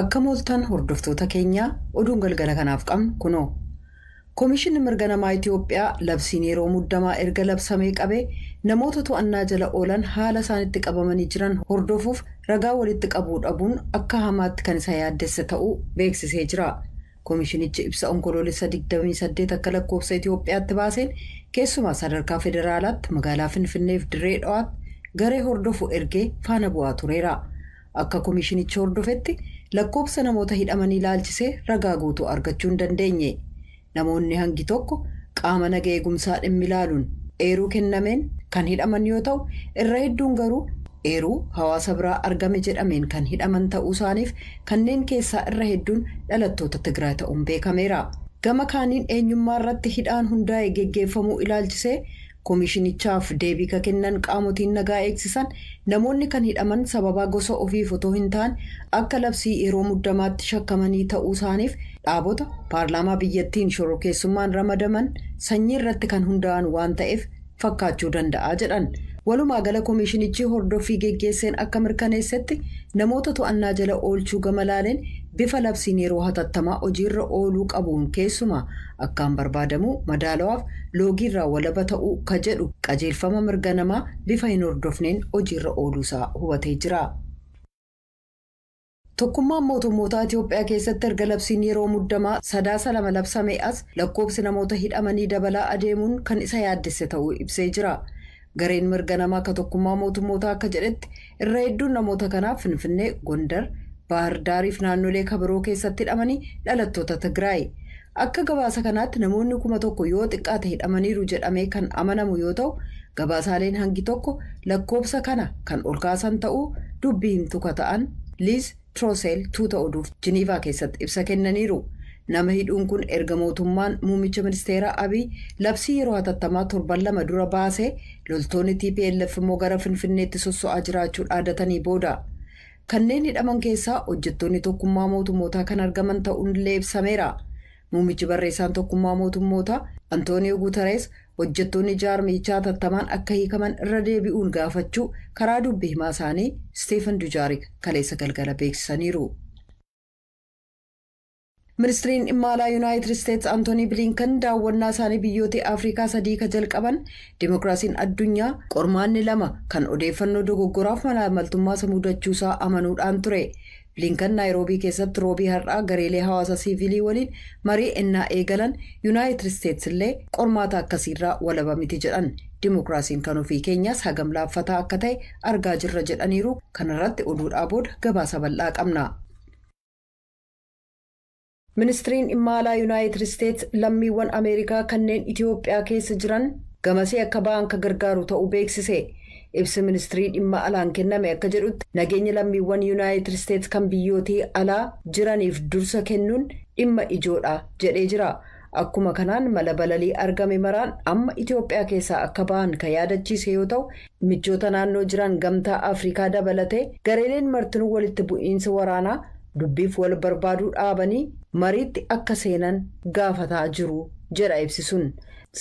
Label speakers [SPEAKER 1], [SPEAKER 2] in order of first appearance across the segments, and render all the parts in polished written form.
[SPEAKER 1] Akkam ooltan hordoftoota keenyaa, oduun galgala kanaaf qabnu kunoo. Komishinni mirga namaa Itiyoophiyaa labsiin yeroo muddamaa erga labsamee qabee namoota to'annaa jala oolan haala isaan itti qabamanii jiran hordofuuf ragaa walitti qabuu dhabuun akka hamaatti kan isa yaaddesse ta'uu beeksisee jira. Komishinichi ibsa Onkoloolessa 28 akka lakkoofsa Itiyoophiyaatti baaseen, keessumaa sadarkaa federaalaatti magaalaa Finfinneef Dirree Dhawaatti garee hordofu ergee faana bu'aa tureera. Akka komishinichi hordofetti, lakkoofsa namoota hidhamanii ilaalchisee ragaa guutuu argachuu hin dandeenye. Namoonni hangi tokko qaama naga eegumsaa dhimmi ilaaluun eeruu kennameen kan hidhaman yoo ta'u, irra hedduun garuu eeruu hawaasa biraa argame jedhameen kan hidhaman ta'uu isaaniif kanneen keessaa irra hedduun dhalattoota Tigraay ta'uun beekameera. Gama kaaniin, eenyummaa irratti hidhaan hundaa'e geggeeffamuu ilaalchisee komishinichaaf deebii ka kennan qaamotiin nagaa eegsisan, namoonni kan hidhaman sababaa gosa ofiif otoo hin taane akka labsii yeroo muddamaatti shakkamanii ta'uu isaaniif dhaabota paarlaamaa biyyattiin shororkeessummaan ramadaman sanyii irratti kan hundaa'an waan ta'eef fakkaachuu danda'a jedhan. Walumaa gala, komishinichi hordoffii geggeesseen akka mirkaneessetti, namoota to'annaa jala oolchuu gama laaleen bifa labsiin yeroo hatattamaa hojiirra ooluu qabuun keessumaa akkaan barbaadamuu madaalawaaf loogiirraa walaba ta'uu ka jedhu qajeelfama mirga namaa bifa hin hordofneen hojiirra ooluusaa hubatee jira. Tokkummaan mootummoota Itiyoophiyaa keessatti erga labsiin yeroo muddamaa Sadaasa 2 labsame as lakkoofsi namoota hidhamanii dabalaa adeemuun kan isa yaaddesse ta'uu ibsee jira. Gareen mirga namaa ka tokkummaa mootummoota akka jedhetti, irra hedduun namoota kanaaf Finfinnee, Gondar, Baahir Daariif naannolee kabiroo keessatti hidhamanii dhalattoota Tigraay. Akka gabaasa kanaatti, namoonni 1000 yoo xiqqaate hidhamaniiru jedhamee kan amanamu yoo ta'u, gabaasaaleen hangi tokko lakkoofsa kana kan ol kaasan ta'uu dubbii himtuu ka ta'an Liiz Trooseel tuuta oduuf Jiniivaa keessatti ibsa kennaniiru. Nama hidhuun kun erga mootummaan muummicha ministeeraa Abiy labsii yeroo hatattamaa torban 2 dura baasee, loltoonni TPLF immoo gara Finfinneetti sosso'aa jiraachuu dhaadatanii booda. Kanneen hidhaman keessaa hojjettoonni tokkummaa mootummootaa kan argaman ta'uun illee ibsameera. Muummichi barreessaan tokkummaa mootummootaa Antooniyoo Guutarees hojjettoonni jaarmiyichaa hatattamaan akka hiikaman irra deebi'uun gaafachuu karaa dubbi himaa isaanii Steefan Dujaarik kaleessa galgala beeksisaniiru. Ministiriin dhimma alaa Yuunaayitid Isteetsi Antoonii Bilinkan daawwannaa isaanii biyyoota Afrikaa sadii ka jalqaban dimokiraasiin addunyaa qormaanni lama kan odeeffannoo dogoggoraaf malaamaltummaa isa mudachuusaa amanuudhaan ture. Bilinkan Naayiroobii keessatti Roobii har'aa gareelee hawaasa siivilii waliin marii ennaa eegalan, Yuunaayitid Isteetsi illee qormaata akkasiirraa walaba miti jedhan. Dimokiraasiin kan ofii keenyaas hagam laaffataa akka ta'e argaa jirra jedhaniiru. Kanarratti oduudhaa booda gabaasa bal'aa qabna. Ministiriin dhimma alaa Yuunaayitid Isteetsi lammiiwwan Ameerikaa kanneen Itiyoophiyaa keessa jiran gamasii akka ba'an ka gargaaru ta'uu beeksise. Ibsi ministirii dhimma alaan kenname akka jedhutti, nageenya lammiiwwan Yuunaayitid Isteetsi kan biyyootii alaa jiraniif dursa kennuun dhimma ijoodha jedhee jira. Akkuma kanaan, mala balalii argame maraan amma Itiyoophiyaa keessaa akka ba'an kan yaadachiise yoo ta'u, michoota naannoo jiran Gamtaa Afrikaa dabalatee gareeleen martinuu walitti bu'iinsa waraanaa dubbiif wal barbaaduu dhaabanii mariitti akka seenan gaafataa jiru jedha ibsisuun.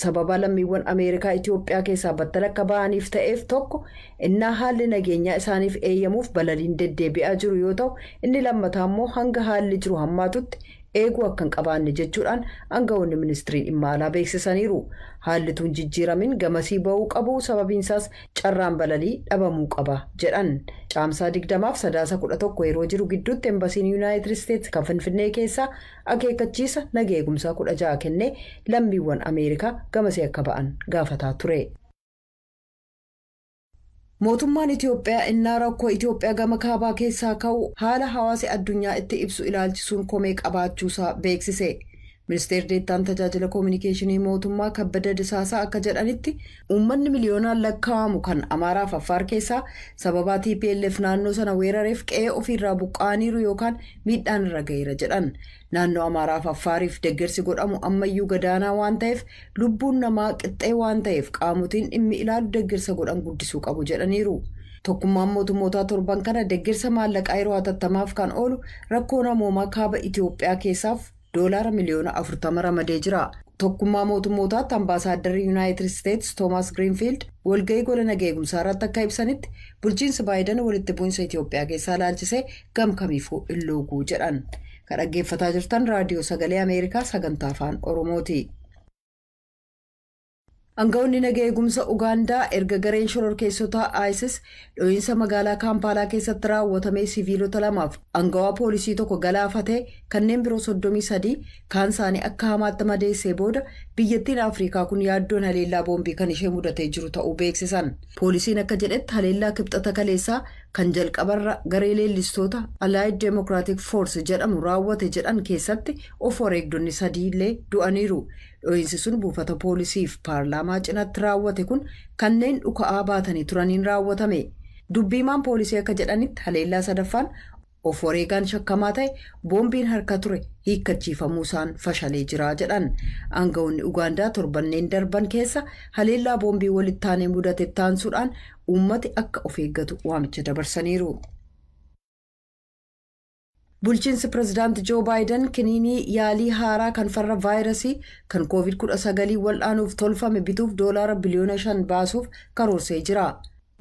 [SPEAKER 1] Sababa lammiiwwan Ameerikaa Itiyoophiyaa keessaa battala akka ba'aniif ta'eef tokko, innaa haalli nageenyaa isaaniif eeyyamuuf balaliin deddeebi'aa jiru yoo ta'u, inni lammataa immoo hanga haalli jiru hammaatutti eeguu akka hin qabaanne jechuudhaan aangawoonni ministirii dhimma alaa beeksisaniiru. Haalli tun jijjiiramin gamasii ba'uu qabu, sababiinsaas carraan balalii dhabamuu qaba jedhan. Caamsaa 20f Sadaasa 11 yeroo jiru gidduutti embasiin Yuunaayitid Isteetsi kan Finfinnee keessaa akeekkachiisa naga eegumsaa 16 kennee lammiiwwan Ameerikaa gamasii akka ba'an gaafataa ture. Mootummaan Itiyoophiyaa innaa rakkoo Itiyoophiyaa gama kaabaa keessaa ka'u haala hawaasi addunyaa itti ibsu ilaalchisuun komee qabaachuusaa beeksise. Ministeerri deettaan tajaajila koominikeeshinii mootummaa Kabbada Disaasaa akka jedhanitti, uummanni miliyoonaan lakkaa'amu kan Amaaraaf Affaar keessaa sababaa TPLF naannoo sana weerareef qe'ee ofiirraa buqqa'aniiru yookaan miidhaan irra ga'eera jedhan. Naannoo Amaaraaf Affaariif deeggarsi godhamu ammayyuu gadaanaa waan ta'eef, lubbuun namaa qixxee waan ta'eef, qaamotiin dhimmi ilaalu deeggarsa godhan guddisuu qabu jedhaniiru. Tokkummaan mootummootaa torban kana deeggarsa maallaqaa yeroo hatattamaaf kan oolu rakkoo namoomaa kaaba Itiyoophiyaa keessaaf doolaara miliyoona 40 ramadee jira. Tokkummaa Mootummootaatti ambaasaadarri Yuunaayitid Isteetsi Toomaas Giriinfiild walga'ii gola naga eegumsaa irratti akka ibsanitti, bulchiinsi Baayidan walitti bu'insa Itiyoophiyaa keessaa ilaalchisee gamkamiifuu hin looguu jedhan. Kan dhaggeeffataa jirtan Raadiyoo Sagalee Ameerikaa sagantaa Afaan Oromooti. Aangawoonni naga eegumsa Ugaandaa erga gareen shororkeessotaa ISIS dho'iinsa magaalaa Kaampaalaa keessatti raawwatamee siviilota lamaaf aangawaa poolisii tokko galaafatee, kanneen biroo 33 kaan isaanii akka hamaatti madeessee booda, biyyattiin Afrikaa kun yaaddoon haleellaa boombii kan ishee mudatee jiru ta'uu beeksisan. Poolisiin akka jedhetti, haleellaa Kibxata kaleessaa kan jalqabarra garee leellistoota Allied Democratic Force jedhamu raawwate jedhan keessatti of wareegdonni sadii illee du'aniiru. Dho'iinsi sun buufata poolisiif paarlaamaa cinatti raawwate kun kanneen dhuka'aa baatanii turaniin raawwatame. Dubbiimaan poolisii akka jedhanitti, haleellaa sadaffaan of wareegaan shakkamaa ta'e boombiin harka ture hiikkachiifamuu isaan fashalee jira jedhan. Aangawoonni Ugaandaa torbanneen darban keessa haleellaa boombii walitti aanee mudate taansuudhaan uummati akka of eeggatu waamicha dabarsaniiru. Bulchiinsi Pireezidaanti Joo Baayiden kiniinii yaalii haaraa kan farra vaayirasii kan Koovid 19 wal'aanuuf tolfame bituuf doolaara biliyoona 5 baasuuf karoorsee jira.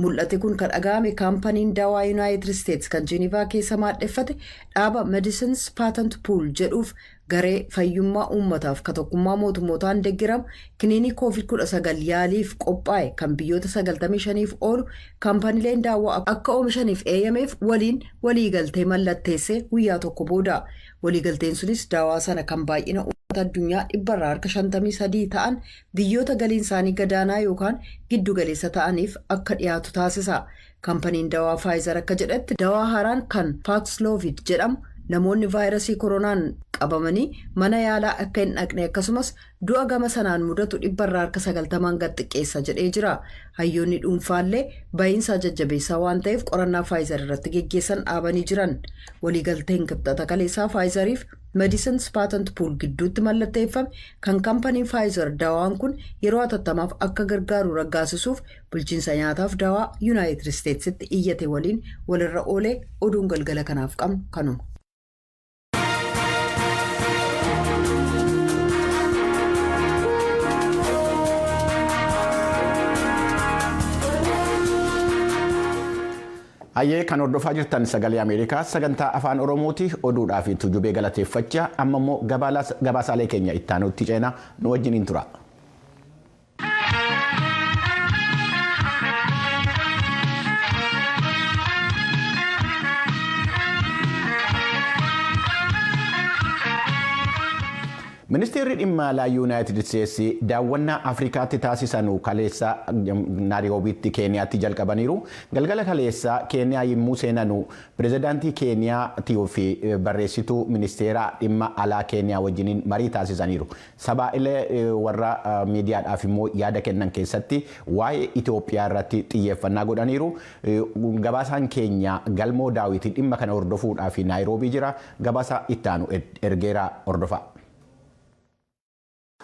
[SPEAKER 1] Mul'ati kun kan dhaga'ame kaampaniin dawaa Yuunaayitid Isteetsi kan Jiinivaa keessa maadheffate dhaaba Medicines Patent Pool jedhuuf garee fayyummaa uummataaf ka Tokkummaa Mootummootaan deeggaramu kiniinii Koovid 19 yaaliif qophaa'e kan biyyoota 95f oolu kaampaniileen daawwaa akka oomishaniif eeyyameef waliin waliigaltee mallatteessee guyyaa tokko booda. Waliigalteen sunis daawaa sana kan baay'ina uummata addunyaa 53% ta'an biyyoota galiin isaanii gadaanaa yookaan giddu galeessa ta'aniif akka dhiyaatu taasisa. Kaampaniin dawaa Faayizer akka jedhetti, dawaa haaraan kan Paakslovid jedhamu namoonni vaayirasii koronaan qabamanii mana yaalaa akka hin dhaqne, akkasumas du'a gama sanaan mudatu 90% gad xiqqeessa jedhee jira. Hayyoonni dhuunfaallee ba'iinsaa jajjabeessaa waan ta'eef qorannaa Faayizer irratti geggeessan dhaabanii jiran. Waliigalteen Kibxata kaleessaa Faayizariif Medicines Patent Pool gidduutti mallatteeffame kan kaampaniin Faayizer dawaan kun yeroo hatattamaaf akka gargaaru raggaasisuuf bulchiinsa nyaataaf dawaa Yuunaayitid Isteetsitti iyyate waliin walirra oolee. Oduun galgala kanaaf qabnu kanuma.
[SPEAKER 2] Hayyee, kan hordofaa jirtan Sagalee Ameerikaa sagantaa Afaan Oromooti. Oduudhaa fi Tujubee galateeffachaa, amma immoo gabaasaalee keenya itti aanutti ceenaa, nu wajjiniin tura. Ministeerri dhimma alaa Yuunaayitid Isteetsi daawwannaa Afrikaatti taasisan kaleessa Naayiroobiitti Keeniyaatti jalqabaniiru. Galgala kaleessa Keeniyaa yommuu seenanu pirezidaantii Keeniyaatii fi barreessituu ministeera dhimma alaa Keeniyaa wajjiniin marii taasisaniiru. Sabaa'ilee warra miidiyaadhaaf immoo yaada kennan keessatti waa'ee Itoophiyaa irratti xiyyeeffannaa godhaniiru. Gabaasaan keenya Galmoo Daawwitii dhimma kana hordofuudhaaf Naayiroobii jira. Gabaasa ittaanu ergeera, hordofa.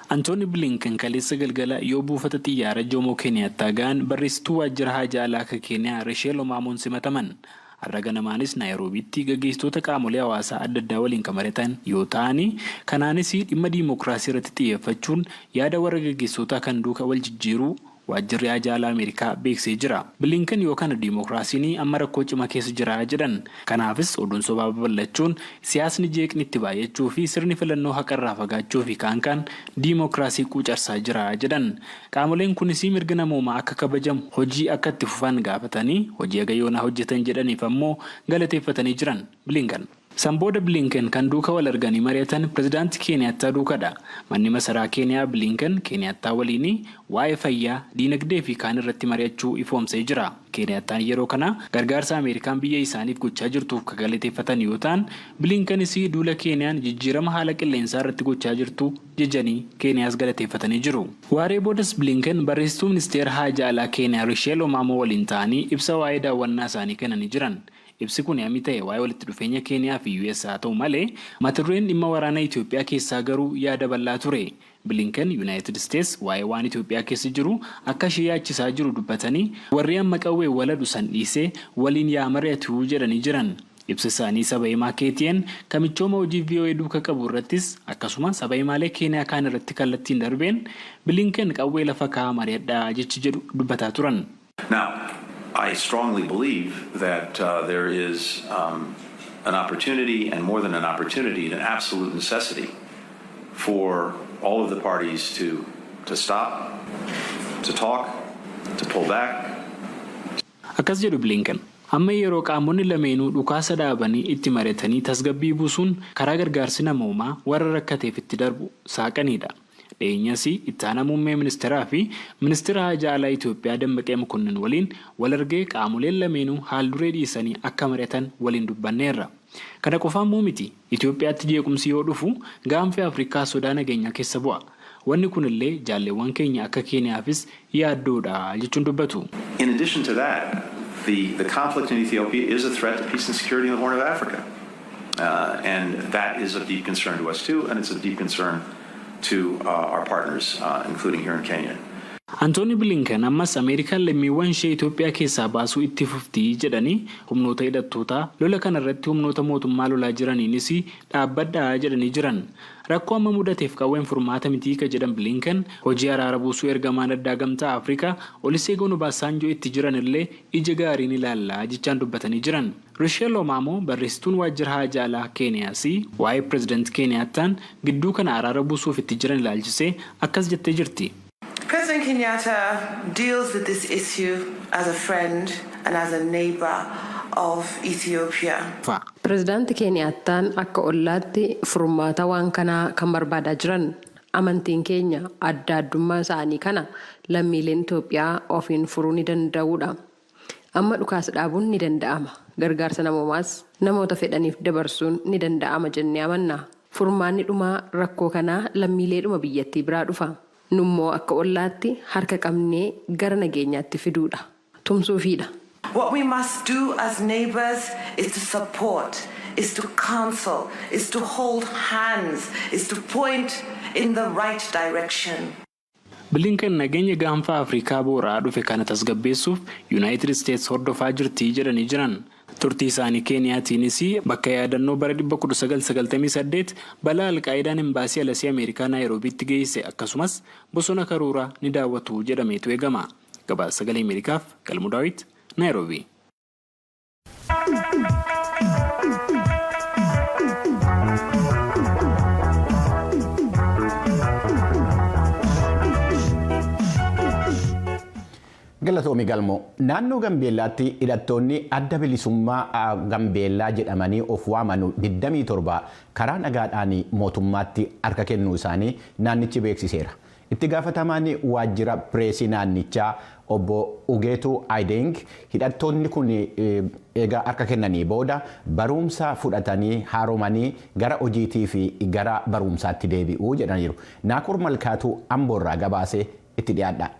[SPEAKER 3] Antooni Bilinkan kaleessa galgala yoo buufata xiyyaara Joomoo Keeniyaattaa ga'an barreessituu waajjira haajaa alaa akka Keeniyaa Risheel Omaamoon simataman. Har'a ganamaanis Naayiroobiitti gaggeessitoota qaamolee hawaasaa adda addaa waliin kan mari'atan yoo ta'ani, kanaanis dhimma diimokiraasii irratti xiyyeeffachuun yaada warra gaggeessitootaa kan duuka wal jijjiiruu waajjirri haajaa alaa Ameerikaa beeksisee jira. Bilinkan yoo kana diimokiraasiin amma rakkoo cimaa keessa jira jedhan. Kanaafis oduun sobaa babal'achuun, siyaasni jeeqni itti baay'achuu fi sirni filannoo haqarraa fagaachuu fi kaan kaan diimokiraasii quucarsaa jira jedhan. Qaamoleen kunis mirga namoomaa akka kabajamu hojii akka itti fufan gaafatanii, hojii hagayoonaa hojjetan jedhaniif ammoo galateeffatanii jiran Bilinkan. San booda Bilinken kan duuka wal arganii mari'atan pirezidaantii Keeniyaattaa duukadha. Manni masaraa Keeniyaa Bilinken Keeniyaattaa waliin waa'ee fayyaa, diinagdee fi kaan irratti mari'achuu ifoomsee jira. Keeniyaattaan yeroo kana gargaarsa Ameerikaan biyya isaaniif gochaa jirtuuf kan galateeffatan yoo ta'an, Bilinkenis duula Keeniyaan jijjiirama haala qilleensaa irratti gochaa jirtu jejanii Keeniyaas galateeffatanii jiru. Waaree boodas Bilinken barreessituu ministeera haajaa alaa Keeniyaa Risheel Omaamoo waliin ta'anii ibsa waa'ee daawwannaa isaanii kennanii jiran. Ibsi kun hammi ta'e waa'ee walitti dhufeenya Keeniyaa fi US haa ta'u malee, mata dureen dhimma waraana Itoophiyaa keessaa garuu yaada bal'aa ture. Bilinken Yuunaayitid Isteets waa'ee waan Itoophiyaa keessa jiru akka ishee yaachisaa jiru dubbatanii, warri amma qawwee waladhu san dhiisee waliin yaa mari'atu jedhanii jiran. Ibsa isaanii saba himaa KTN kan michooma hojii VOA duuka qabu irrattis, akkasuma saba himaalee Keeniyaa kaan irratti kallattiin darbeen, Bilinken qawwee lafa kaa'aa, mari'adhaa jechi jedhu dubbataa turan.
[SPEAKER 4] Now, I strongly believe that there is an opportunity, and more than an opportunity, an absolute necessity for all of the parties to stop, to talk, to pull back.
[SPEAKER 3] Akkas jedhu Bilinken. Amma yeroo qaamonni lameenuu dhukaasa dhaabanii itti mari'atanii tasgabbii buusuun karaa gargaarsi namoomaa warra rakkateef itti darbu saaqanidha. Dhiyeenyas itti aanaa muummee ministeeraa fi ministeera haajaa alaa Itoophiyaa Dammaqee Mokonnin waliin wal argee qaamoleen lameenuu haal duree dhiisanii akka mari'atan waliin dubbanneerra. Kana qofaan muu miti, Itoophiyaatti jeequmsi yoo dhufu gaanfi Afrikaa sodaa nageenyaa keessa bu'a. Wanni kunillee jaalleewwan keenya akka Keeniyaafis yaaddoodha jechuun dubbatu.
[SPEAKER 4] In addition to that, the conflict in Ethiopia is a threat to peace and security in the Horn of Africa. And that is of deep concern to us too, and it's of deep concern to our partners, including here in Kenya.
[SPEAKER 3] Antooni Bilinkan ammas Ameerikaan lammiiwwan ishee Itoophiyaa keessaa baasuu itti fuftii jedhanii, humnoota hidhattootaa lola kana irratti humnoota mootummaa lolaa jiraniinis dhaabbadhaa jedhanii jiran. Rakkoo amma mudateef qawween furmaata mitii ka jedhan Bilinkan, hojii araara buusuu ergamaan addaa Gamtaa Afrikaa Olusegun Obasanjoo itti jiran illee ija gaariin ilaallaa jechaan dubbatanii jiran. Risheel Omaamoo, barreessituun waajjira haajaa alaa Keeniyaas, waa'ee pireezidaantii Keeniyaattaan gidduu kana araara buusuuf itti jiran ilaalchisee akkas jettee jirti.
[SPEAKER 5] President Kenyatta deals with this issue as a friend and as a neighbor of Ethiopia.
[SPEAKER 6] Pireezidaanti Keeniyaattaan akka ollaatti furmaata waan kanaa kan barbaadaa jiran. Amantiin keenya adda addummaa isaanii kana lammiileen Itoophiyaa ofiin furuu ni danda'uudha. Amma dhukaasa dhaabuun ni danda'ama. Gargaarsa namoomaas namoota fedhaniif dabarsuun ni danda'ama jennee amanna. Furmaanni dhumaa rakkoo kanaa lammiileedhuma biyyattii biraa dhufa. Nummoo akka ollaatti harka qabnee gara nageenyaatti fiduudha. Tumsuufiidha.
[SPEAKER 5] What we must do as neighbors is to support, is to counsel, is to hold hands, is to point in the right direction.
[SPEAKER 3] Bilinkan nageenya gaanfa Afrikaa booraa dhufe kana tasgabbeessuuf Yuunaayitid Isteets hordofaa jirti jedhanii jiran. Turtii isaanii Keeniyaatiinis bakka yaadannoo bara 1998 balaa Alqaayidaan imbaasii alasii Ameerikaa Naayiroobiitti geesse, akkasumas bosona Karuuraa ni daawwatu jedhameetu eegama. Gabaasa Sagalee Ameerikaaf Galmuu Daawit, Naayiroobii.
[SPEAKER 2] Galatoomi Galmoo. Naannoo Gambeellaatti hidhattoonni Adda Bilisummaa Gambeellaa jedhamanii of waamanu 27 karaa nagaadhaan mootummaatti harka kennuu isaanii naannichi beeksiseera. Itti gaafatamaan waajjira pireesii naannichaa obbo Ugeetuu Aydeng hidhattoonni kun egaa harka kennanii booda barumsa fudhatanii haaromanii gara hojiitii fi gara barumsaatti deebi'uu jedhaniiru. Naakur Malkaatuu Amboorraa gabaasee itti dhiyaadha.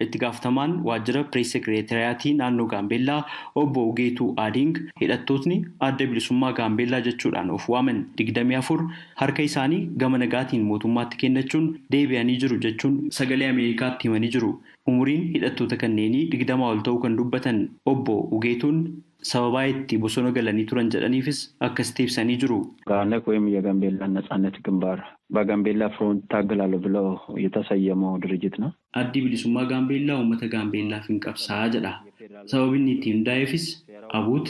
[SPEAKER 7] Itti gaafatamaan waajjira pirees sekireetariyaatii naannoo Gaambeellaa obbo Ugeetuu Aadiing hidhattootni Adda Bilisummaa Gaambeellaa jechuudhaan of waaman 24 harka isaanii gama nagaatiin mootummaatti kennachuun deebi'anii jiru jechuun Sagalee Ameerikaatti himanii jiru. Umuriin hidhattoota kanneenii 20 ol ta'uu kan dubbatan obbo Ugeetuun sababaa itti bosona galanii turan jedhaniifis akkasitti ibsanii jiru.
[SPEAKER 8] ጋነቅ ወይም የጋምቤላ ነጻነት ግንባር በጋምቤላ ፍሮንት ታገላለሁ ብለው የተሰየመው ድርጅት ነው።
[SPEAKER 7] Addi Bilisummaa Gaambeellaa uummata Gaambeellaaf hin qabsaa'aa jedha. Sababni itti hundaa'eefis Abuut,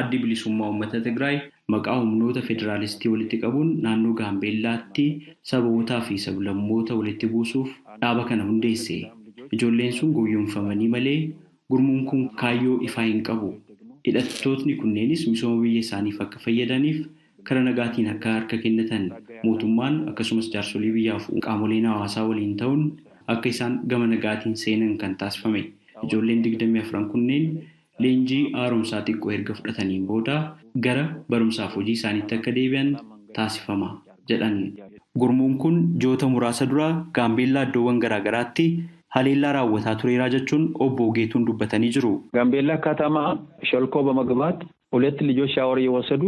[SPEAKER 7] Addi Bilisummaa Uummata Tigraay, maqaa humnoota federaalistii walitti qabuun naannoo Gaambeellaatti sabootaa fi sablammoota walitti buusuuf dhaaba kana hundeesse. Ijoolleen sun gowwoomfamanii malee gurmuun kun kaayyoo ifaa hin qabu. Hidhattootni kunneenis misooma biyya isaaniif akka fayyadaniif karaa nagaatiin akka harka kennatan mootummaan akkasumas jaarsolii biyyaaf qaamoleen hawaasaa waliin ta'uun akka isaan gama nagaatiin seenan kan taasifame. Ijoolleen 24 kunneen leenjii haaromsaa xiqqoo erga fudhataniin booda gara barumsaaf hojii isaaniitti akka deebi'an taasifama jedhan. Gurmuun kun ji'oota muraasa dura Gaambeellaa iddoowwan garaagaraatti haleellaa raawwataa tureeraa jechuun obbo Ugeetuun dubbatanii jiru.
[SPEAKER 8] ጋምቤላ ከተማ ሾልኮ በመግባት ሁለት ልጆች ሻወር እየወሰዱ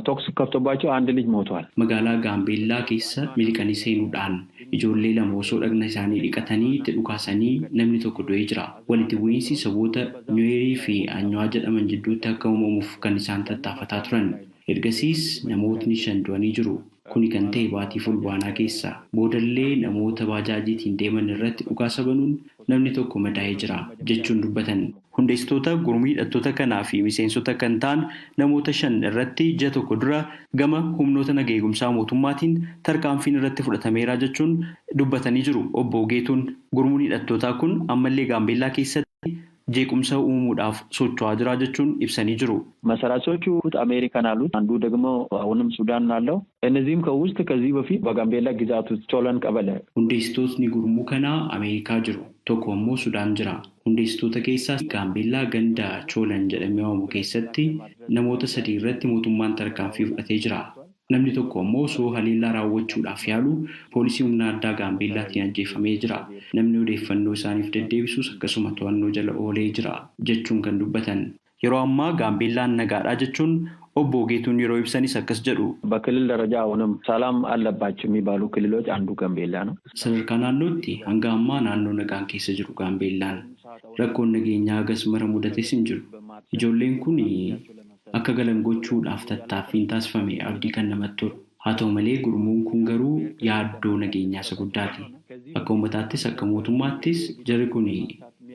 [SPEAKER 8] ተኩስ ከፍቶባቸው አንድ ልጅ ሞቷል።
[SPEAKER 7] Magaalaa Gaambeellaa keessa miliqanii seenuudhaan ijoollee lama osoo dhagna isaanii dhiqatanii itti dhukaasanii namni tokko du'ee jira. Walitti bu'iinsi saboota Nyuweerii fi Anyuwaa jedhaman jidduutti akka uumamuuf kan isaan tattaafataa turan. Ergasiis namootni shan du'anii jiru. Kuni kan ta'e baatii Fulbaanaa keessa. Boodallee namoota baajaajiitiin deeman irratti dhukaasa banuun namni tokko madaa'ee jira jechuun dubbatan. Hundeessitoota gurmuu hidhattoota kanaa fi miseensota kan ta'an namoota shan irratti ji'a tokko dura gama humnoota naga eegumsaa mootummaatiin tarkaanfiin irratti fudhatameera jechuun dubbatanii jiru. Obbo Geetuun gurmuun hidhattootaa kun ammallee Gaambeellaa keessatti jeequmsa uumuudhaaf socho'aa jira jechuun ibsanii jiru.
[SPEAKER 8] መሰራቾቹ አሜሪካን አሉት፣ አንዱ ደግሞ አሁንም ሱዳን አለው። እነዚህም ከውስጥ ከዚህ በፊት በጋምቤላ ግዛት ውስጥ ቾለን ቀበሌ
[SPEAKER 7] Hundeessitootni gurmuu kanaa Ameerikaa jiru. Tokko immoo Sudaan jira. Hundeessitoota keessaa Gaambeellaa ganda Choolan jedhamee waamamu keessatti namoota sadii irratti mootummaan tarkaanfii fudhatee jira. Namni tokko immoo osoo haleellaa raawwachuudhaaf yaalu poolisii humna addaa Gaambeellaatiin ajjeefamee jira. Namni odeeffannoo isaaniif deddeebisuus akkasuma to'annoo jala oolee jira jechuun kan dubbatan. Yeroo ammaa Gaambeellaan nagaadhaa jechuun obbo Geetuun yeroo ibsanis akkas jedhu.
[SPEAKER 8] በክልል ደረጃ አሁንም ሰላም አለባቸው የሚባሉ ክልሎች አንዱ ጋምቤላ ነው።
[SPEAKER 7] Sadarkaa naannootti hanga ammaa naannoo nagaan keessa jiru Gaambeellaan. Rakkoon nageenyaa hagas mara mudates hin jiru. Ijoolleen kun akka galan gochuudhaaf tattaaffiin taasifame abdii kan namatti tolu. Haa ta'u malee gurmuun kun garuu yaaddoo nageenyaa isa guddaati. Akka uummataattis akka mootummaattis jarri kun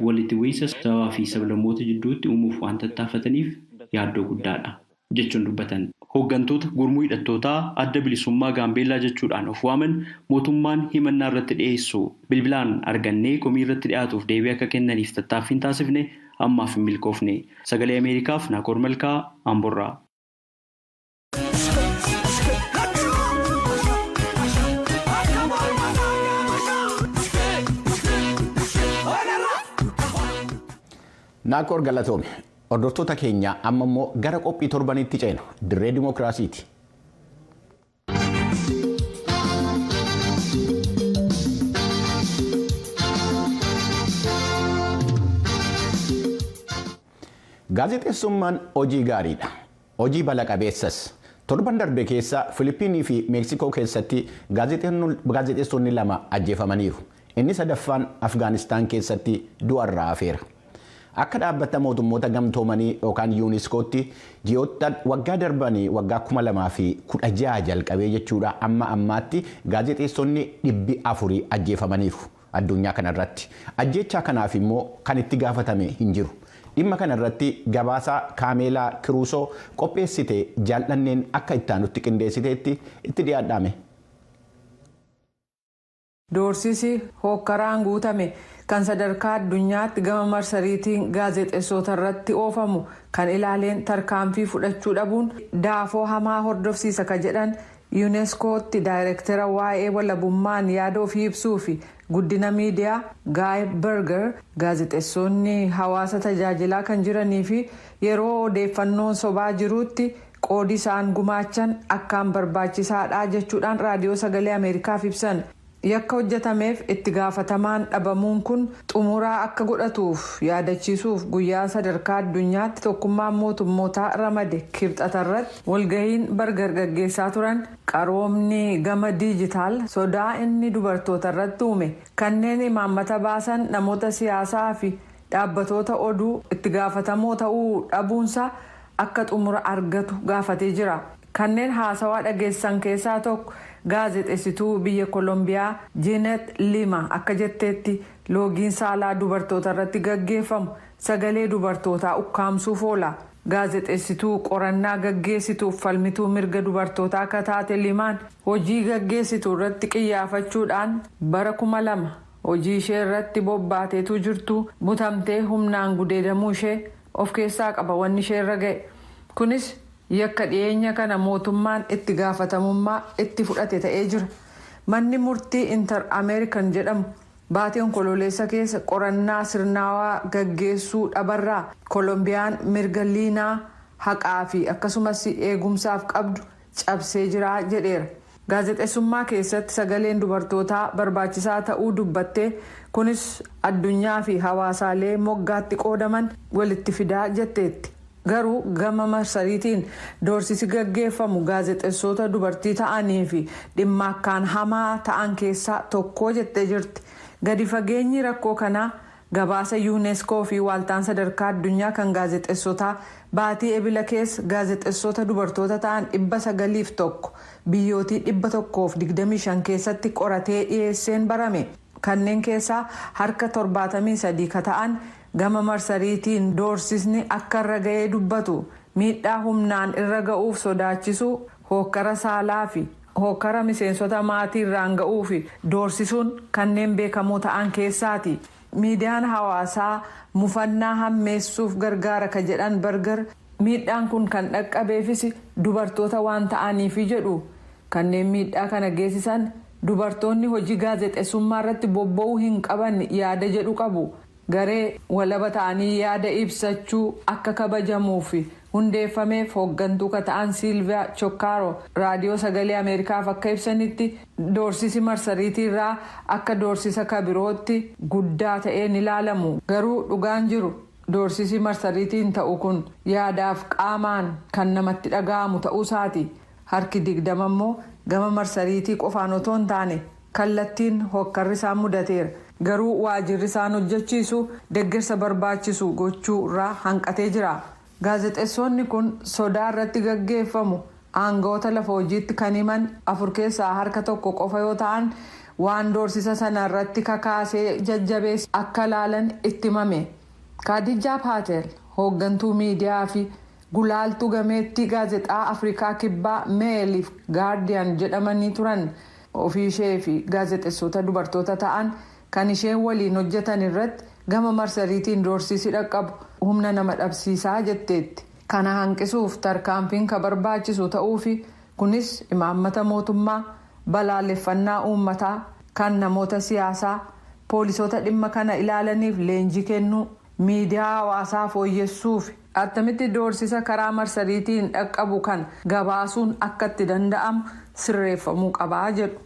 [SPEAKER 7] walitti bu'iinsa sabaa fi sablammoota jidduutti uumuuf waan tattaafataniif yaaddoo guddaadha jechuun dubbatan. Hooggantoota gurmuu hidhattootaa Adda Bilisummaa Gaambeellaa jechuudhaan of waaman mootummaan himannaa irratti dhiyeessu bilbilaan argannee komii irratti dhiyaatuuf deebii akka kennaniif tattaaffiin taasifne ammaaf hin milkoofne. Sagalee Ameerikaaf Naakoor Malkaa, Amborraa.
[SPEAKER 2] Naakoor, galatoome. Hordoftoota keenya, amma immoo gara qophii torbanitti ceena, dirree dimookiraasiiti. Gaazexeessummaan hojii gaariidha. Hojii bala qabeessas. Torban darbe keessa Filippinii fi Meeksikoo keessatti gaazexeessonni lama ajjeefamaniiru. Inni sadaffaan Afgaanistaan keessatti du'arraa hafeera. Akka dhaabbata mootummoota gamtoomanii yookaan Yuuniskootti, ji'oota waggaa darbanii, waggaa 2016 jalqabee jechuudha, amma ammaatti gaazexeessonni 400 ajjeefamaniiru addunyaa kanarratti. Ajjechaa kanaaf immoo kan itti gaafatame hin jiru. Dhimma kanarratti gabaasa Kaameelaa Kiruusoo qopheessite jaallanneen akka ittaanutti qindeessiteetti itti dhiyaadhaame.
[SPEAKER 9] Doorsisi hookkaraan guutame kan sadarkaa addunyaatti gama marsariitiin gaazexeessota irratti oofamu kan ilaaleen tarkaanfii fudhachuu dhabuun daafoo hamaa hordofsiisa ka jedhan Yuuneeskootti daayirektara waa'ee walabummaan yaada ofii ibsuu fi guddina miidiyaa Gaay Berger, gaazexeessonni hawaasa tajaajilaa kan jiranii fi yeroo odeeffannoon sobaa jirutti qoodi isaan gumaachan akkaan barbaachisaadha jechuudhaan Raadiyoo Sagalee Ameerikaaf ibsan. Yakka hojjetameef itti gaafatamaan dhabamuun kun xumuraa akka godhatuuf yaadachiisuuf guyyaa sadarkaa addunyaatti tokkummaan mootummootaa ramade Kibxatarratti walgahiin Bargar gaggeessaa turan, qaroomni gama diijitaal sodaa inni dubartoota irratti uume kanneen imaammata baasan, namoota siyaasaa fi dhaabbatoota oduu itti gaafatamoo ta'uu dhabuunsaa akka xumura argatu gaafatee jira. Kanneen haasawaa dhageessan keessaa tokko gaazexeessituu biyya Koolombiyaa Jiinet Lima akka jetteetti, loogiin saalaa dubartoota irratti gaggeeffamu sagalee dubartootaa ukkaamsuuf oola. Gaazexeessituu qorannaa gaggeessituuf falmituu mirga dubartootaa akka taate Limaan, hojii gaggeessituu irratti qiyyaafachuudhaan bara 2000 hojii ishee irratti bobbaateetu jirtu butamtee humnaan gudeedamuu ishee of keessaa qaba wanni ishee irra ga'e. Kunis yakka dhiyeenya kana mootummaan itti gaafatamummaa itti fudhate ta'ee jira. Manni murtii Inter Ameerikan jedhamu baatii Onkololeessa keessa qorannaa sirnaawaa gaggeessuu dhabarraa Kolombiyaan mirga Liinaa haqaa fi akkasumas eegumsaaf qabdu cabsee jira jedheera. Gaazexeessummaa keessatti sagaleen dubartootaa barbaachisaa ta'uu dubbattee, kunis addunyaa fi hawaasaalee moggaatti qoodaman walitti fidaa jetteetti. Garuu gama marsariitiin doorsisi gaggeeffamu gaazexeessota dubartii ta'anii fi dhimma akkaan hamaa ta'an keessaa tokko jettee jirti. Gadi fageenyi rakkoo kanaa gabaasa UNESCO fi waaltaan sadarkaa addunyaa kan gaazexeessotaa baatii Ebila keessa gaazexeessota dubartoota ta'an 901 biyyootii 125 keessatti qoratee dhiyeesseen barame. Kanneen keessaa harka 73 ka ta'an gama marsariitiin doorsisni akka irra ga'ee dubbatu. Miidhaa humnaan irra ga'uuf sodaachisuu, hookkara saalaa fi hookkara miseensota maatii irraan ga'uu fi doorsisuun kanneen beekamoo ta'an keessaati. Miidiyaan hawaasaa mufannaa hammeessuuf gargaara ka jedhan Bargar, miidhaan kun kan dhaqqabeefis dubartoota waan ta'aniifi jedhu. Kanneen miidhaa kana geessisan dubartoonni hojii gaazexeessummaa irratti bobba'uu hin qaban yaada jedhu qabu. Garee walaba ta'anii yaada ibsachuu akka kabajamuuf hundeeffameef hooggantuu ka ta'an Silviyaa Chokkaaro Raadiyoo Sagalee Ameerikaaf akka ibsanitti, doorsisi marsariitii irraa akka doorsisa kabirootti guddaa ta'een ilaalamu, garuu dhugaan jiru doorsisi marsariitiin ta'u kun yaadaaf qaamaan kan namatti dhaga'amu ta'uusaati. Harki 20 immoo gama marsariitii qofaan otoo hin taane kallattiin hokkarri isaan mudateera, garuu waajirri isaan hojjechiisu deeggarsa barbaachisu gochuu irraa hanqatee jira. Gaazexeessonni kun sodaa irratti gaggeeffamu aangawoota lafa hojiitti kan himan afur keessaa harka tokko qofa yoo ta'an, waan doorsisa sana irratti kakaasee jajjabees akka laalan itti himame. Kaadijaa Paatel hooggantuu miidiyaa fi gulaaltuu gameettii gaazexaa Afrikaa Kibbaa Meeliif Gaardiyan jedhamanii turan. Ofii ishee fi gaazexeessota dubartoota ta'an kan isheen waliin hojjetan irratti gama marsariitiin doorsisi dhaqqabu humna nama dhabsiisaa jetteetti. Kana hanqisuuf tarkaanfiin ka barbaachisu ta'uu fi kunis imaammata mootummaa, balaaleffannaa uummataa kan namoota siyaasaa, poolisoota dhimma kana ilaalaniif leenjii kennuu, miidiyaa hawaasaa fooyyessuuf attamitti doorsisa karaa marsariitiin dhaqqabu kan gabaasuun akka itti danda'amu sirreeffamuu qabaa jedhu.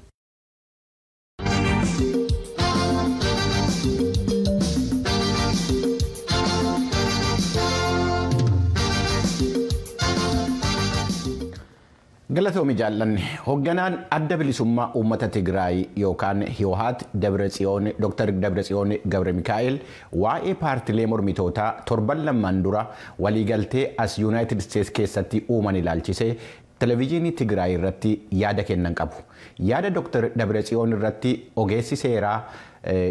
[SPEAKER 2] Galatoomi jaallanne. Hoogganaan Adda Bilisummaa Uummata Tigraay yookaan Hiwaat Dr. Dabratsiyoon Gabre Mikaa'el waa'ee paartilee mormitootaa torban 2n dura waliigaltee as Yuunaayitid Isteets keessatti uuman ilaalchisee televezyiinii Tigraay irratti yaada kennan qabu. Yaada Dr. Dabratsiyoon irratti ogeessi seeraa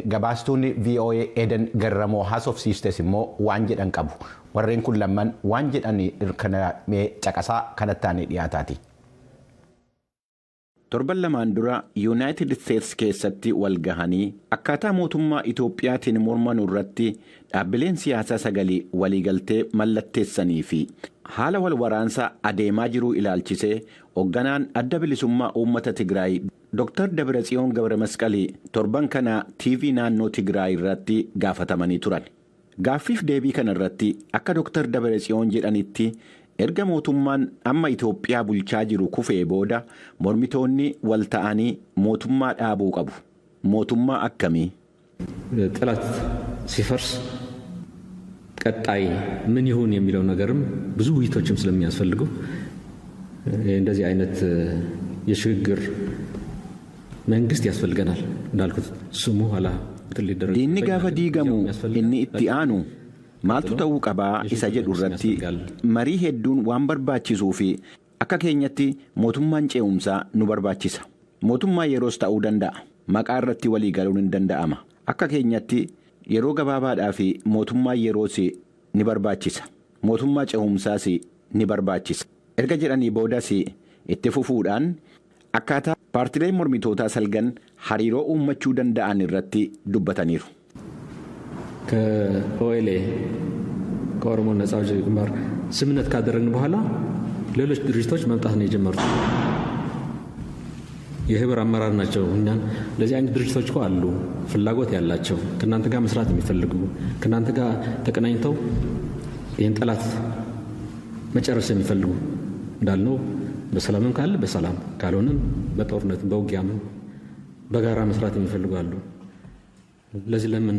[SPEAKER 2] gabaastuun VOA Eden Garramoo haasofsiistes immoo waan jedhan qabu. Warreen kun lamman waan jedhan kana mee caqasaa kanatti dhiyaataati. Torban 2n dura Yuunaayitid Isteets keessatti wal gahanii akkaataa mootummaa Itoophiyaatiin mormanuu irratti dhaabbileen siyaasaa sagalii waliigaltee mallatteessanii fi haala wal waraansaa adeemaa jiruu ilaalchisee hoogganaan Adda Bilisummaa Uummata Tigraay Dr. Dabratsiyoon Gabre Masqalii torban kana TV naannoo Tigraay irratti gaafatamanii turan. Gaaffiif deebii kana irratti akka Dr. Dabratsiyoon jedhanitti, erga mootummaan amma Itoophiyaa bulchaa jiru kufee booda mormitoonni wal ta'anii mootummaa dhaabuu qabu. Mootummaa akkamii?
[SPEAKER 10] ጠላት ሲፈርስ ቀጣይ ምን ይሁን የሚለው ነገርም ብዙ ውይይቶችም ስለሚያስፈልጉ እንደዚህ አይነት የሽግግር መንግስት ያስፈልገናል። እንዳልኩት ስሙ ኋላ
[SPEAKER 2] Diinni gaafa diigamu inni itti aanu maaltu ta'uu qabaa isa jedhu irratti marii hedduun waan barbaachisuu fi akka keenyatti mootummaan ce'umsaa nu barbaachisa. Mootummaa yeroos ta'uu danda'a. Maqaa irratti walii galuun hin danda'ama. Akka keenyatti yeroo gabaabaadhaa fi mootummaa yeroos ni barbaachisa. Mootummaa ce'umsaas ni barbaachisa. Erga jedhanii boodas itti fufuudhaan akkaataa paartileen mormitootaa salgan hariiroo uummachuu danda'an irratti dubbataniiru.
[SPEAKER 10] ከኦኤልኤ ከኦሮሞ ነጻ አውጪ ግንባር ስምምነት ካደረግን በኋላ ሌሎች ድርጅቶች መምጣት ነው የጀመሩት። የህብር አመራር ናቸው። እኛን እንደዚህ አይነት ድርጅቶች እኮ አሉ፣ ፍላጎት ያላቸው፣ ከእናንተ ጋር መስራት የሚፈልጉ፣ ከእናንተ ጋር ተቀናኝተው ይህን ጠላት መጨረስ የሚፈልጉ፣ እንዳልነው በሰላምም ካለ በሰላም፣ ካልሆነም በጦርነትም በውጊያም በጋራ መስራት የሚፈልጉ አሉ። ለዚህ ለምን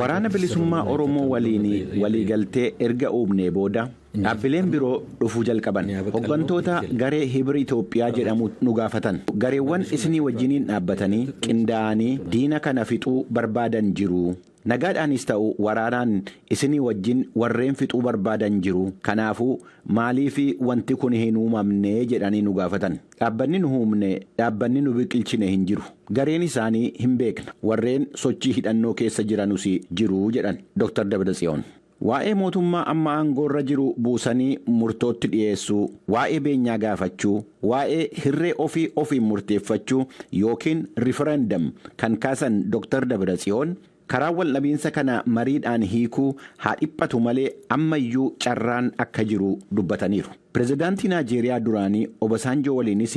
[SPEAKER 2] Waraana Bilisummaa Oromoo waliin waliigaltee erga uumnee booda Dhaabbileen biroo dhufuu jalqaban. Hooggantoota garee Hibir Itoophiyaa jedhamu nu gaafatan. Gareewwan isinii wajjiniin dhaabbatanii qindaa'anii diina kana fixuu barbaadan jiru. Nagaadhaanis ta'u waraanaan isinii wajjin warreen fixuu barbaadan jiru. Kanaafuu maaliif wanti kun hin uumamne jedhanii nu gaafatan. Dhaabbanni nu uumne, dhaabbanni nu biqilchine hin jiru. Gareen isaanii hin beekna. Warreen sochii hidhannoo keessa jiranus jiru jedhan Dr. Dabratsiyoon. Waa'ee mootummaa amma aangoorra jiru buusanii murtootti dhiyeessuu, waa'ee beenyaa gaafachuu, waa'ee hirree ofii ofiin murteeffachuu yookiin referendum kan kaasan Dr. Dabratsiyoon, karaa waldhabiinsa kana mariidhaan hiikuu haa dhiphatu malee ammayyuu carraan akka jiru dubbataniiru. Pireezidaantii Naajeeriyaa duraanii Obasanjoo waliinis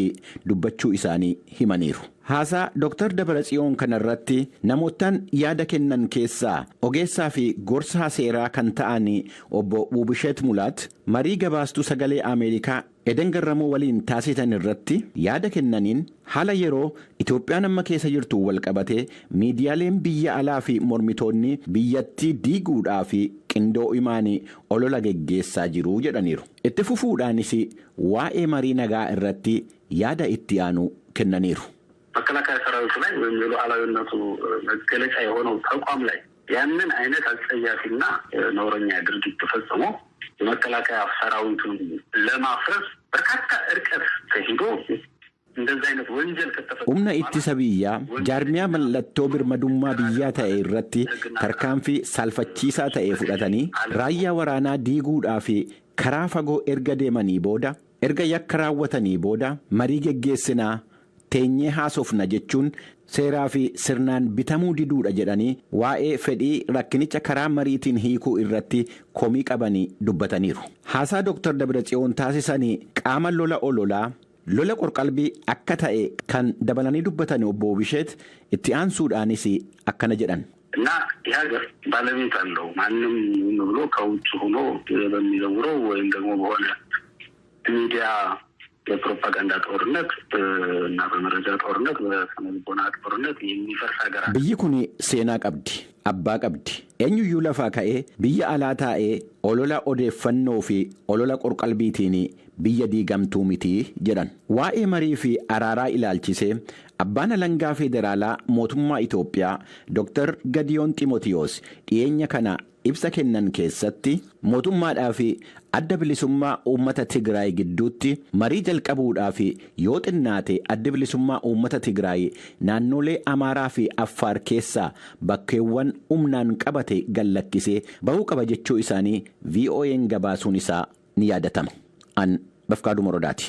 [SPEAKER 2] dubbachuu isaanii himaniiru. Haasaa Dr. Dabratsiyoon kanarratti namootaan yaada kennan keessaa ogeessaa fi gorsaa seeraa kan ta'an obbo Wubisheet Mulaat marii gabaastuu Sagalee Ameerikaa Eden Garramuu waliin taasisan irratti yaada kennaniin, haala yeroo Itoophiyaan amma keessa jirtu walqabatee miidiyaaleen biyya alaa fi mormitoonni biyyattii diiguudhaa fi qindoo'imaan olola geggeessaa jiru jedhaniiru. Itti fufuudhaanis waa'ee marii nagaa irratti yaada itti aanu kennaniiru.
[SPEAKER 11] መከላከያ ሰራዊቱ ላይ ወይም የሉዓላዊነቱ መገለጫ የሆነው ተቋም ላይ ያንን አይነት አጸያፊና ነውረኛ ድርጊት ተፈጽሞ የመከላከያ ሰራዊቱን ለማፍረስ በርካታ እርቀት ተሂዶ እንደዚህ አይነት ወንጀል ከተፈጸመ
[SPEAKER 2] Humna ittisa biyyaa, jaarmiyaa mallattoo birmadummaa biyyaa ta'e irratti tarkaanfii salfachiisaa ta'e fudhatanii raayyaa waraanaa diiguudhaa fi karaa fagoo erga deemanii booda, erga yakka raawwatanii booda, marii geggeessinaa, teenyee haasofna jechuun seeraa fi sirnaan bitamuu diduudha jedhanii waa'ee fedhii rakkinicha karaa mariitiin hiikuu irratti komii qabanii dubbataniiru. Haasaa Dr. Dabratsiyoon taasisanii qaama lola ololaa, lola qorqalbii akka ta'e kan dabalanii dubbatan obbo Bisheet itti aansuudhaanis akkana jedhan.
[SPEAKER 11] እና ይህ ሀገር ባለቤት አለው። ማንም ዝም ብሎ ከውጭ ሆኖ በሚዘውረው ወይም ደግሞ በሆነ ሚዲያ የፕሮፓጋንዳ ጦርነት እና በመረጃ ጦርነት፣ በስነ ልቦና ጦርነት የሚፈርስ ሀገር አለ።
[SPEAKER 2] Biyyi kun seenaa qabdi. Abbaa qabdi. Eenyuyyuu lafaa ka'ee biyya alaa taa'ee olola odeeffannoo fi olola qorqalbiitiin biyya diigamtuu miti jedhan. Waa'ee marii fi araaraa ilaalchisee abbaan alangaa federaalaa mootummaa Itoophiyaa Dr. Gadiyoon Ximotiyoos dhiyeenya kana ibsa kennan keessatti mootummaadhaa fi Adda Bilisummaa Uummata Tigraay gidduutti marii jalqabuudhaa fi yoo xinnaate Adda Bilisummaa Uummata Tigraay naannolee Amaaraa fi Affaar keessaa bakkeewwan humnaan qabate gallakkisee bahuu qaba jechuu isaanii VOA'n gabaasuun isaa ni yaadatama. An Bafqaaduu Morodaati.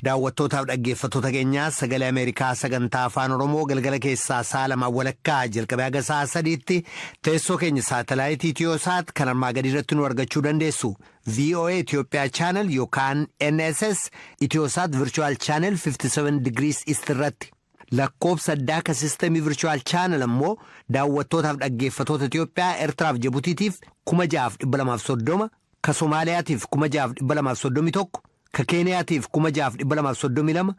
[SPEAKER 12] Daawwattootaaf dhaggeeffattoota keenyaa Sagalee Ameerikaa sagantaa Afaan Oromoo, galgala keessaa sa'a 2 walakkaa jalqabee haga sa'a 3tti teessoo keenya saatalaayitii Itiyoosaat kan armaa gadii irratti nu argachuu dandeessu. VOA Itoophiyaa channel yookaan NSS Itiyoosaat Virtual Channel 57 degrees East irratti. Lakkoofsa addaa ka sistemii Virtual Channel ammoo daawwattootaaf dhaggeeffattoota Itiyoophiyaa, Eertiraaf Jibutiitiif 6230, ka Somaaliyaatiif 6231, ka Keeniyaatiif 6232,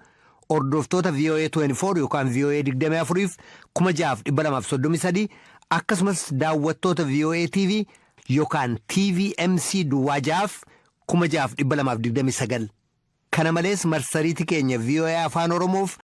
[SPEAKER 12] hordoftoota VOA 24 yookaan VOA 24f 6233, akkasumas daawwattoota VOA TV yookaan TVMC duwwaa 6f 6229. Kana malees marsariitii keenya VOA Afaan Oromoof